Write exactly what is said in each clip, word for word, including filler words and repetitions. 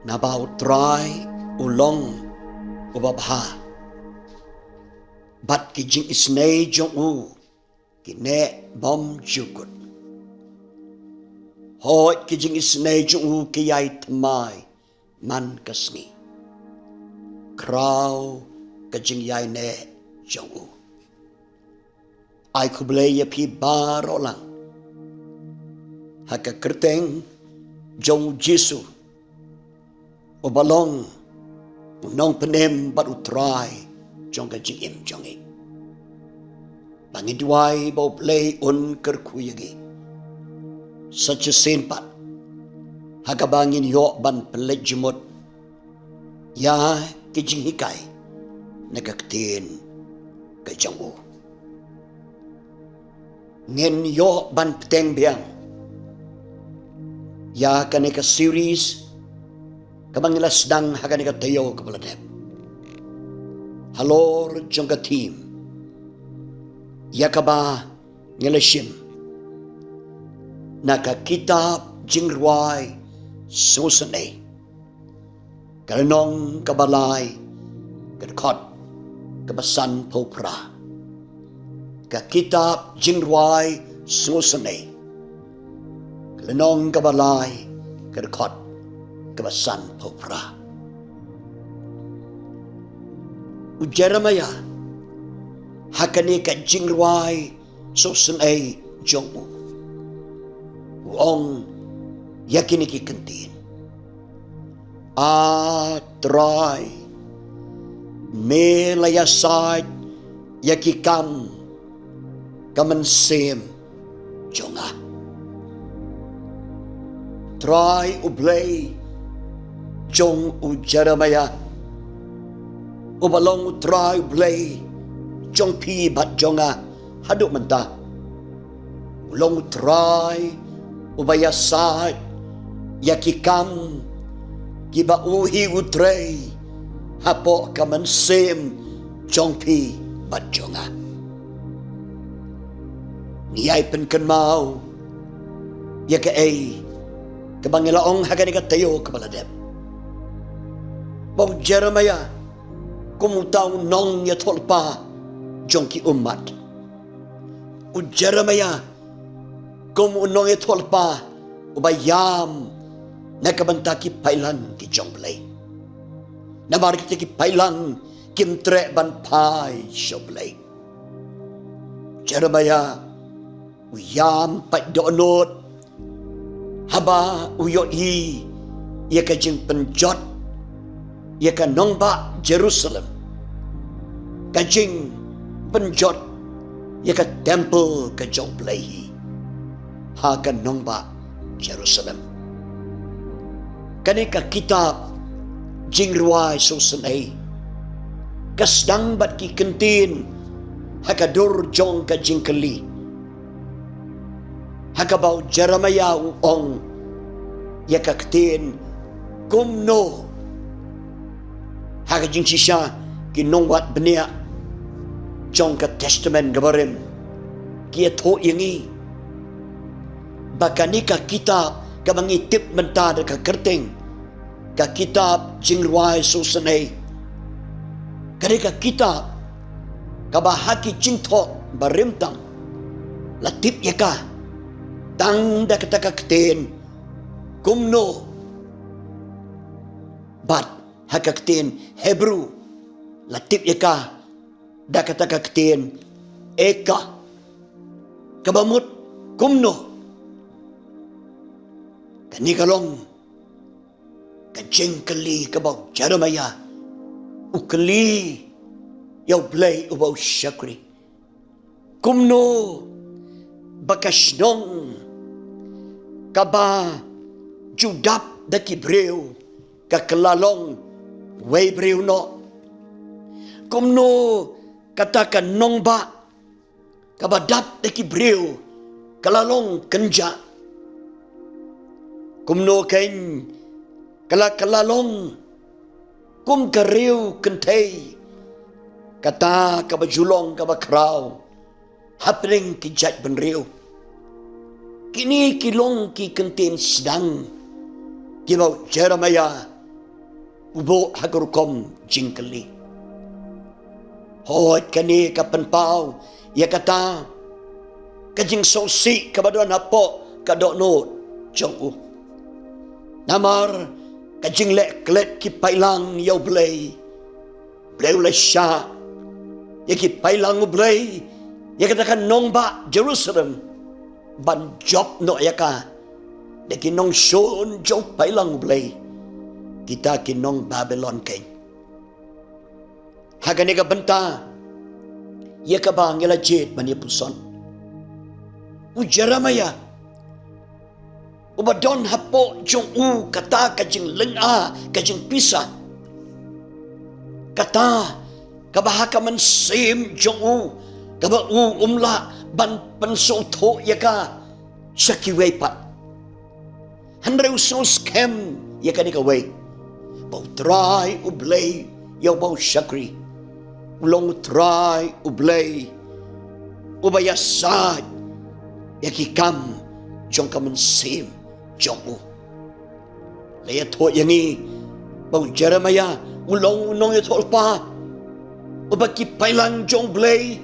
Naba U Trai u long uba bha, bad ki jingisynei jong u ki neh bym ju kut. Hooid, ki jingisynei jong u ki ïai thymmai man ka sngi, khraw ka jingïaineh jong u. Ai khublei ïa phi baroh lang ha ka kyrteng jong U Jisu, uba long U Nongpynim bad U Trai jong ka jingim jong ngi. Ba ngi duwai ba U Blei un kyrkhu ïa ngi sa shisien pat, ha kaba ngin ïoh ban pynleit jingmut ïa ki jinghikai na ka ktien ka jong u. Ngin ïoh ban bteng biang ïa kane ka series kaba ngi la sdang ha kane ka taïew kaba la dep, halor jong ka theme ïa kaba ngi la shim na ka kitab Jingrwai Sngewsynei, ka lynnong kaba lai, ka dkhot kaba sanphew phra. Ka kitab Jingrwai Sngewsynei, ka lynnong kaba lai, ka dkhot kaba sanphew phra. U Jeremiah, ha kane ka jingrwai sngewsynei jong u, u ong ïa kine ki kyntien: A Trai, me la ïasaid ïa ki kam ka mynsiem jong nga. Trai U Blei jong u Jeremiah, uba long U Trai U Blei jong phi bad jong nga haduh mynta, u long U Trai uba ïasaid ïa ki kam kiba u hi u trei hapoh ka mynsiem jong phi bad jong nga. Ngi ïai pynkynmaw ïa kaei kaba ngi la ong ha kane ka taïew kaba la dep, ba u Jeremiah kum uta u nongïathuhlypa jong ki ummat, u Jeremiah kum u nongïathuhlypa uba ïam na ka bynta ki paidlang ki jong U Blei. Namar kita ki paidlang kim treh ban phai sha U Blei. Jeremiah u ïam pat dohnud haba u ïohi ïa ka jingpynjot ïa ka nongbah Jerusalem, ka jingpynjot ïa ka temple ka jong U Blei hi ha ka nongbah Jerusalem. Kane ka kitab Jingrwai Sngewsynei ka sdang bad ki kyntien ha ka dur jong ka jingkylli, ha kaba u Jeremiah u ong ïa ka ktien kumno. Ha ka jingshisha, ki nongwad bniah jong ka Testament kaba rim ki ïathuh ïa ngi ba kane ka kitab kaba ngi tip mynta da ka kyrteng ka kitab Jingrwai Sngewsynei, kane ka kitab kaba ha ki jingthoh ba rim tam la tip ïa ka tang da kata ka ktien kumno, bad ha ka ktien Hebru la tip ïa ka da kata ka ktien eka, kaba mut kumno. Kane ka long ka jingkylli kaba u Jeremiah u kylli ïa U Blei uba u shakri. Kumno ba ka shnong kaba ju dap da ki briew ka kylla long wei briew noh? Kumno kata ka nongbah kaba dap da ki briew ka la long kynjah? Kumno keiñ ka la, ka la long kum ka riew kynthei, kata kaba ju long kaba khraw hapdeng ki jaitbynriew? Kine ki long ki kyntien sdang kiba u Jeremiah u buh ha ka rukom jingkylli. Hooid, kane ka pynpaw ïa kata ka jingsngewsih kaba don hapoh ka dohnud jong u. Namar ka jingleh klet ki paidlang ïa U Blei, U Blei u la shah ïa ki paidlang U Blei, ïa kata ka nongbah Jerusalem, ban jop noh ïa ka da ki nongshun jong paidlang U Blei, kita ki nong Babilon keiñ. Ha kane ka bynta ïa kaba ngi la jied ban ïa puson, u Jeremiah uba don hapoh jong u kata ka jinglynga, ka jingpisa, kata kaba ha ka mynsiem jong u, kaba u um lah ban pynsngewthuh ïa ka sha kiwei pat. Hynrei u sngewskhem ïa kane kawei, ba U Trai U Blei ïa uba u shakri u long U Trai U Blei uba ïasaid ïa ki kam jong ka mynsiem jong u. La ïathuh ïa ngi ba u Jeremiah u long u nongïathuhlypa uba ki paidlang jong U Blei,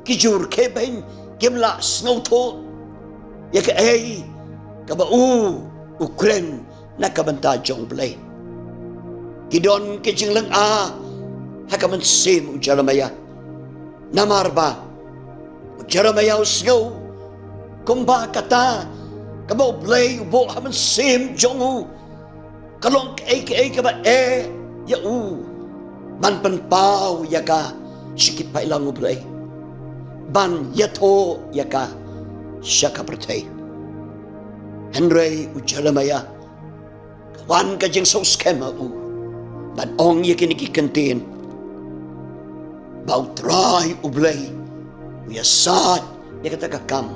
ki jur khebeiñ, kim lah sngewthuh ïa kaei kaba u u kren na ka bynta jong U Blei. Ki don ki jinglynga ha ka mynsiem u Jeremiah. Namar ba u Jeremiah u sngew kumba kata kaba U Blei u buh ha mynsiem jong u ka long kaei kaei kaba eh ïa u ban pynpaw ïa ka sha ki paidlang U Blei, ban ïathuh ïa ka sha ka pyrthei. Hynrei u Jeremiah ka wan ka jingsngewskhem ha u ban ong ïa kine ki kyntien, ba U Trai U Blei u ïasaid ïa kata ka kam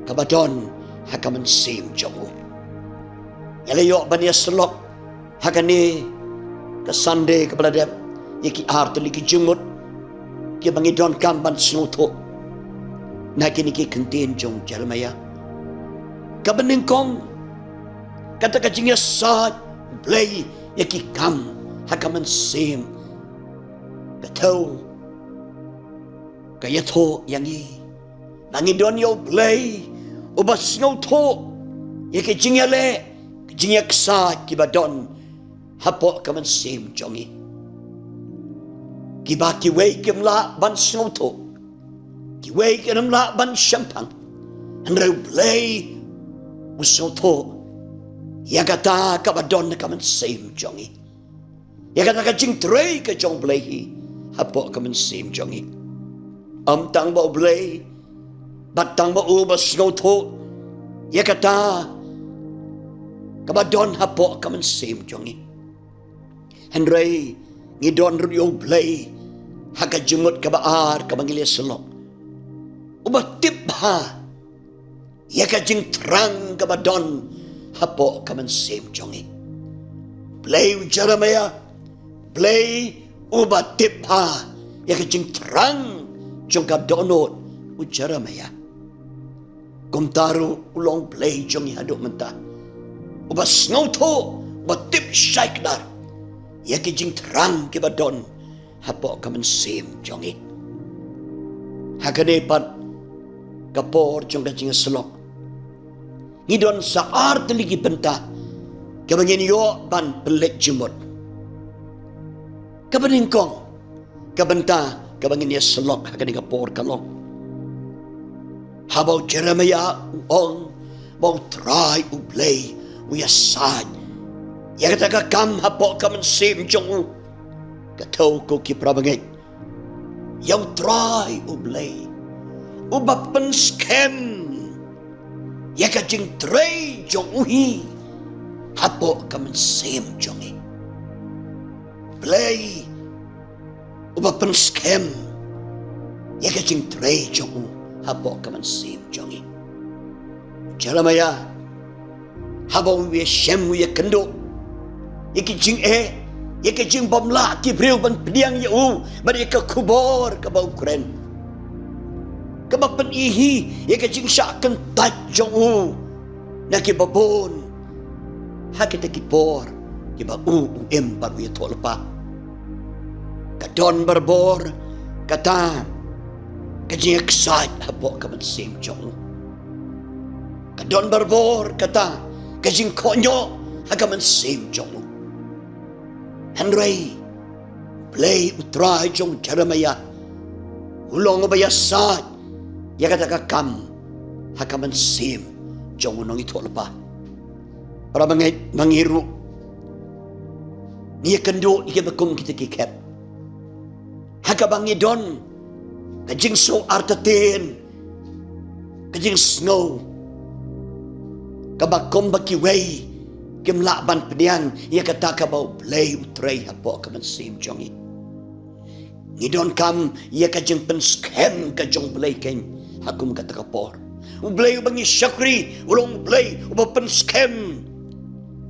kaba don ha ka mynsiem jong u. Ïa la ïoh ban ïasyllok ha kane ka Sunday kaba la dep ïa ki ar tylli ki jingmut kiba ngi donkam ban sngewthuh na kine ki kyntien jong Jeremiah. Kaba nyngkong, kata ka jingïasaid Blei ïa ki kam ha ka mynsiem, ka thew, ka ïathuh ïa ngi ba ngi don ïa U Blei uba sngewthuh ïa ki jingïaleh, ki jingïaksaid kiba don hapoh ka mynsiem jong ngi, kiba kiwei kim lah ban sngewthuh, kiwei kim lah ban shemphang. Hynrei U Blei u sngewthuh ïa kata kaba don ha ka mynsiem jong ngi, ïa kata ka jingtrei ka jong U Blei hi hapoh ka mynsiem jong ngi. Ym tang ba U Blei, bad tang ba u ba sngewthuh ïa kata kaba don hapoh ka mynsiem jong ngi, hynrei ngi don ruh ïa U Blei ha ka jingmut kaba ar kaba ngi la ïasyllok, uba tip bha ïa ka jingthrang kaba don hapoh ka mynsiem jong ngi. Blei u Jeremiah, Blei uba tip bha ïa ka jingthrang jong ka dohnud u Jeremiah. Kumta ruh u long Blei jong ngi haduh mynta, uba sngewthuh, uba tip shai kdar ïa ki jingthrang kiba don hapoh ka mynsiem jong ngi. Ha kane pat ka por jong ka jingïasyllok, ngi don sa ar tylli ki bynta kiba ngin ïoh ban pynleit jingmut. Kaba nyngkong ka bynta kaba ngin ïasyllok ha kane ka por ka long, haba u Jeremiah u ong ba U Trai U Blei u ïasaid ïa kata ka kam hapoh ka mynsiem jong u, ka thew, ko ki para bangeit, ïa U Trai U Blei uba pynskhem ïa ka jingtrei jong u hi hapoh ka mynsiem jong ngi. Blei uba pynskhem ïa ka jingtrei jong u hapoh ka mynsiem jong ngi. Jeremiah, haba u ïashem, u ïakynduh ïa ki jingeh, ïa ki jingbymlah ki briew ban pdiang ïa u bad ïa ka khubor kaba u kren, kaba pyni hi ïa ka jingshah kyntait jong u na kiba bun ha kita ki por kiba u u im bad u ïathuhlypa. Ka don barabor kata ka jingïaksaid hapoh ka mynsiem jong u. Ka don barabor kata ka jingkohnguh ha ka mynsiem jong u. Hynrei Blei U Trai jong Jeremiah u long uba ïasaid ïa kata ka kam ha ka mynsiem jong u nongïathuhlypa. Para bangeit, ma ngi ruh ngi ïakynduh ïa kiba kum kita ki khep ha kaba ngi don ka jingsngew artatien, ka jingsngew kaba kumba kiwei kim lah ban pdiang ïa kata kaba U Blei U trei hapoh ka mynsiem jong ngi. Ngi donkam ïa ka jingpynskhem ka jong U Blei keiñ ha kum kata ka por. U Blei uba ngi shakri u long U Blei uba pynskhem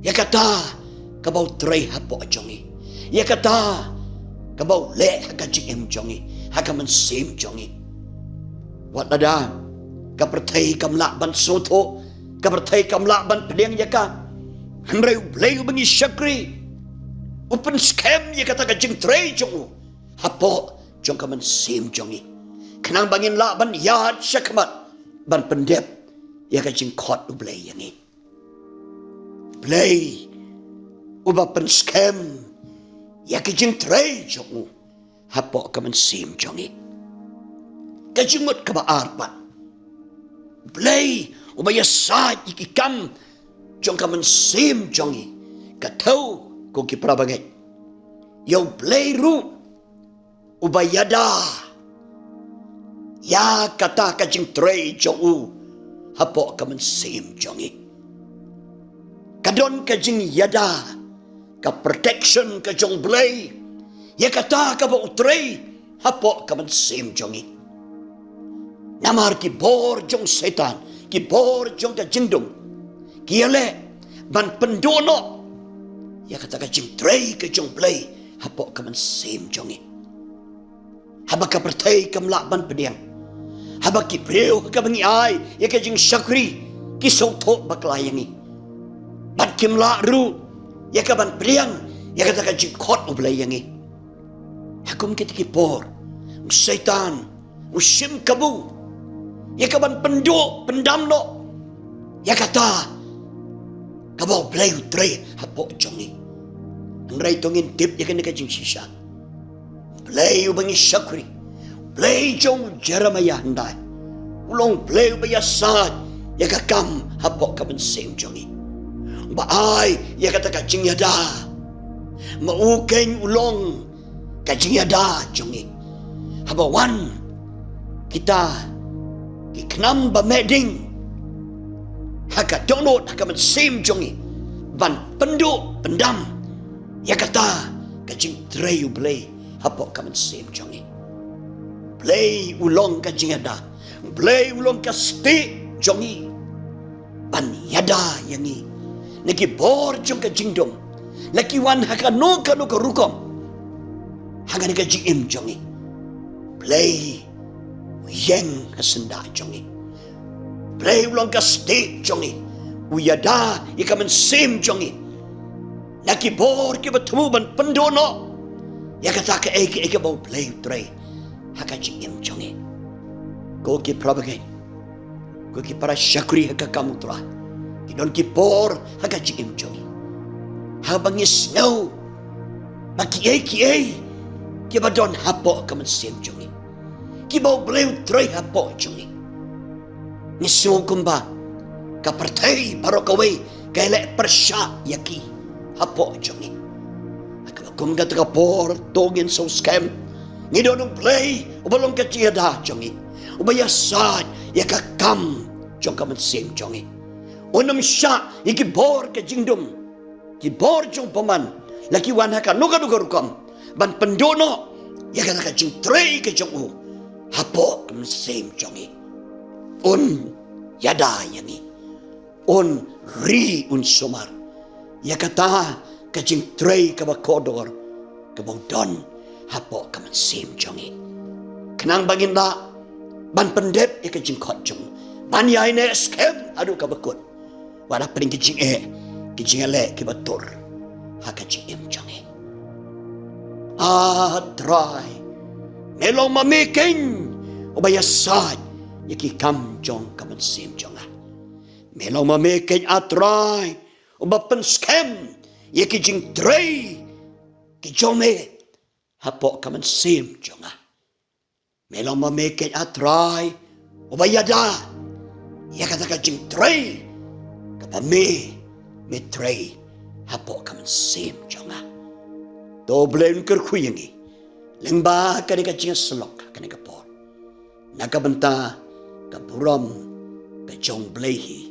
ïa kata kaba u trei hapoh jong ngi, ïa kata kaba u leh ha ka jingim jong ngi, ha ka mynsiem jong ngi. Wat lada ka pyrthei kam lah ban sngewthuh, ka pyrthei kam lah ban pdiang ïa ka, hynrei U Blei uba ngi shakri u pynskhem ïa kata ka jingtrei jong u hapoh jong ka mynsiem jong ngi, khnang ba ngin lah ban ïaid shakhmat ban pyndep ïa ka jingkhot U Blei ïa ngi. Blei uba pynskhem ïa ka jingtrei jong u hapoh ka mynsiem jong ngi. Ka jingmut kaba ar pat, Blei uba ïasaid ïa ki kam jong ka mynsiem jong ngi. Ka thew, ko ki para bangeit, ïa U Blei ruh uba ïada ïa kata ka jingtrei jong u hapoh ka mynsiem jong ngi. Ka don ka jingïada, ka protection ka jong Blei ïa kata kaba u trei hapoh ka mynsiem jong ngi. Namar ki bor jong Soitan, ki bor jong ka jingdum, ki ïaleh ban pynduh noh ïa kata ka jingtrei ka jong Blei hapoh ka mynsiem jong ngi. Haba ka pyrthei kam lah ban pdiang, haba ki briew ha kaba ngi ai ïa ka jingshakri ki sngewthuh bakla ïa ngi, bad kim lah ruh ïa ka ban pdiang ïa kata ka jingkhot U Blei ïa ngi, ha kum kita ki por u Soitan u shim kabu ïa ka ban pynduh pyndam noh ïa kata kaba U Blei u trei hapoh jong ngi. Hynrei to ngin tip ïa kane ka jingshisha. Blei uba ngi shakri, Blei jong u Jeremiah hyndai, u long Blei uba ïasaid ïa ka kam hapoh ka mynsiem jong ngi, uba ai ïa kata ka jingïada. Ma u keiñ u long ka jingïada jong ngi. Haba wan kita ki khnam ba meh ding ha ka dohnud ha ka mynsiem jong ngi ban pynduh pyndam ïa kata ka jingtrei U Blei hapoh ka mynsiem jong ngi, Blei u long ka jingïada, Blei u long ka stieh jong ngi ban ïada ïa ngi na ki bor jong ka jingdum, la ki wan ha kano kano ka rukom ha kane ka jingim jong ngi. Blei u ïeng ha syndah jong ngi. Blei u long ka stieh jong ngi, u ïada ïa ka mynsiem jong ngi na ki bor kiba thmu ban pynduh noh ïa kata kaei kaei kaba U Blei u trei ha ka jingim jong ngi. Ko ki para bangeit, ko ki para shakri ha ka kam U Trai, ki don ki por ha ka jingim jong ngi haba ngi sngew ba kiei kiei kiba don hapoh ka mynsiem jong ngi, kiba U Blei u trei hapoh jong ngi, ngi sngew kumba ka pyrthei baroh kawei ka leh pyrshah ïa ki hapoh jong ngi. Ha kaba kum kata ka por to ngin sngewskhem ngi don U Blei uba long ka jingïada jong ngi, uba ïasaid ïa ka kam jong ka mynsiem jong ngi. Un ym shah ïa ki bor ka jingdum, ki bor jong u bymman, la ki wan ha kano kano ka rukom ban pynduh noh ïa kata ka jingtrei ka jong u hapoh ka mynsiem jong ngi. Un ïada ïa ngi, un ri, un sumar ïa kata ka jingtrei kaba kordor kaba u don hapoh ka mynsiem jong ngi, khnang ba ngin lah ban pyndep ïa ka jingkhot jong u, ban ïaineh skhem haduh kaba kut, wat la pdeng ki jingeh, ki jingeh kiba tur. ha ka jingim jong ngi. A Trai, me long ma me keiñ uba ïasaid ïa ki kam jong ka mynsiem jong nga. Me long ma me keiñ, a Trai, uba pynskhem ïa ki jingtrei ki jong me hapoh ka mynsiem jong nga. Me long ma me keiñ, a Trai, uba ïada ïa kata ka jingtrei kaba me, me trei hapoh ka mynsiem jong nga. To Blei un kyrkhu ïa ngi lyngba kane ka jingïasyllok ha kane ka por, na ka bynta ka burom ka jong U Blei hi